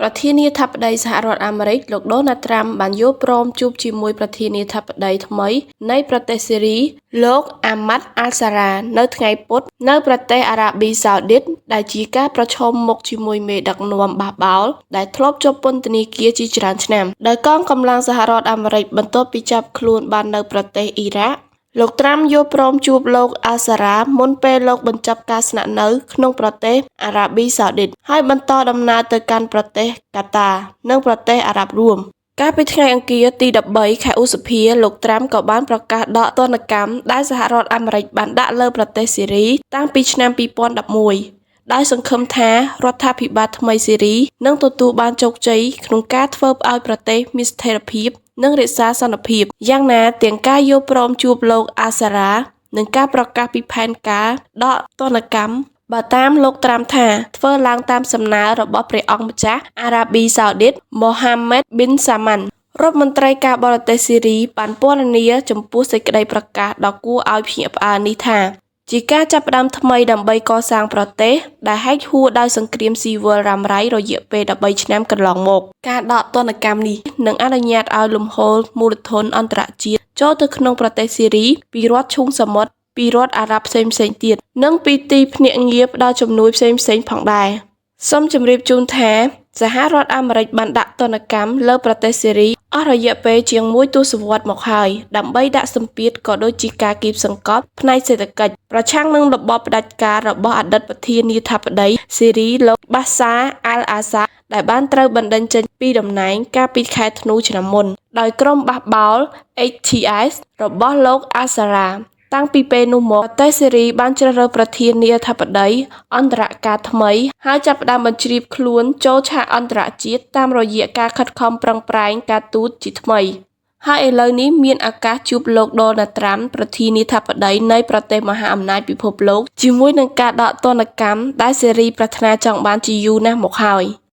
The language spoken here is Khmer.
ប្រធានាធិបតីសហរដ្ឋអាមេរិកលោកដូណាល់ត្រាំបានយល់ព្រមជួបជាមួយប្រធានាធិបតីថ្មីនៃប្រទេសស៊ីរីលោកអាម៉ាត់អាល់សារ៉ានៅថ្ងៃពុធនៅប្រទេសអារ៉ាប៊ីសាអូឌីតដែលជាការប្រឈមមុខជាមួយមេដឹកនាំបះបោរដែលធ្លាប់ជាប់ពន្ធនាគារជាច្រើនឆ្នាំដោយកងកម្លាំងសហរដ្ឋអាមេរិកបន្ទាប់ពីចាប់ខ្លួនបាននៅប្រទេសអ៊ីរ៉ាក់លោកត្រាំយល់ព្រមជួបលោកអាល់សារ៉ាមុនពេលលោកបញ្ចប់ការស្នាក់នៅក្នុងប្រទេសអារ៉ាប៊ីសាអូឌីតហើយបន្តដំណើរទៅកាន់ប្រទេសកាតានិងប្រទេសអារ៉ាប់រួមកាលពីថ្ងៃអង្គារទី13ខែឧសភាលោកត្រាំក៏បានប្រកាសដកទណ្ឌកម្មដែលសហរដ្ឋអាមេរិកបានដាក់លើប្រទេសស៊ីរីតាំងពីឆ្នាំ2011ដោយសង្ឃឹមថារដ្ឋាភិបាលថ្មីស៊ីរីនឹងទទួលបានជោគជ័យក្នុងការធ្វើឲ្យប្រទេសមានស្ថិរភាពនិងរក្សាសន្តិភាពយ៉ាងណាទាំងការយល់ព្រមជួបលោកអាសារ៉ានិងការប្រកាសពីផែនការដកទណ្ឌកម្មបើតាមលោកត្រាំថាធ្វើឡើងតាមសំណើរបស់ព្រះអង្គម្ចាស់អារ៉ាប៊ីសាអូឌីតមូហាម៉េតប៊ីនសាម៉ាន់រដ្ឋមន្ត្រីការបរទេសស៊ីរីបានពណ៌នាចំពោះសេចក្តីប្រកាសដ៏គួរឲ្យភ្ញាក់ផ្អើលនេះថាជាការចាប់ផ្ដើមថ្មីដើម្បីកសាងប្រទេសដែលហែកហួរដោយសង្គ្រាមស៊ីវិលរ៉ាំរ៉ៃរយៈពេល13ឆ្នាំកន្លងមកការដកទណ្ឌកម្មនេះនឹងអនុញ្ញាតឲ្យលំហូរមូលធនអន្តរជាតិចូលទៅក្នុងប្រទេសស៊ីរីពីរដ្ឋឈូងសមុទ្រពីរដ្ឋអារ៉ាប់ផ្សេងៗទៀតនិងពីទីភ្នាក់ងារផ្ដល់ជំនួយផ្សេងៗផងដែរសូមជម្រាបជូនថាសហរដ្ឋអាមេរិកបានដាក់ទណ្ឌកម្មលើប្រទេសស៊ីរីអស់រយៈពេលជាងមួយទសវត្សរ៍មកហើយដើម្បីដាក់សម្ពាធក៏ដូចជាការគៀបសង្កត់ផ្នែកសេដ្ឋកិច្ចប្រឆាំងនឹងរបបផ្ដាច់ការរបស់អតីតប្រធានាធិបតីស៊ីរីលោកបាសាអាល់អាសាដែលបានត្រូវបណ្តេញចេញពីតំណែងកាលពីខែធ្នូឆ្នាំមុនដោយក្រុមបះបោរ HTS របស់លោកអាសារ៉ាតាំងពីពេលនោះមកប្រទេសស៊ីរីបានជ្រើសរើសប្រធានាធិបតីអន្តរការថ្មីហើយចាប់ផ្ដើមបញ្ជ្រាបខ្លួនចូលឆាកអន្តរជាតិតាមរយៈការខិតខំប្រឹងប្រែងការទូតជាថ្មីហើយឥឡូវនេះមានឱកាសជួបលោកដូណាល់ត្រាំប្រធានាធិបតីនៃប្រទេសមហាអំណាចពិភពលោកជាមួយនឹងការដកទណ្ឌកម្មដែលសេរីប្រាថ្នាចង់បានជាយូរណាស់មកហើយ។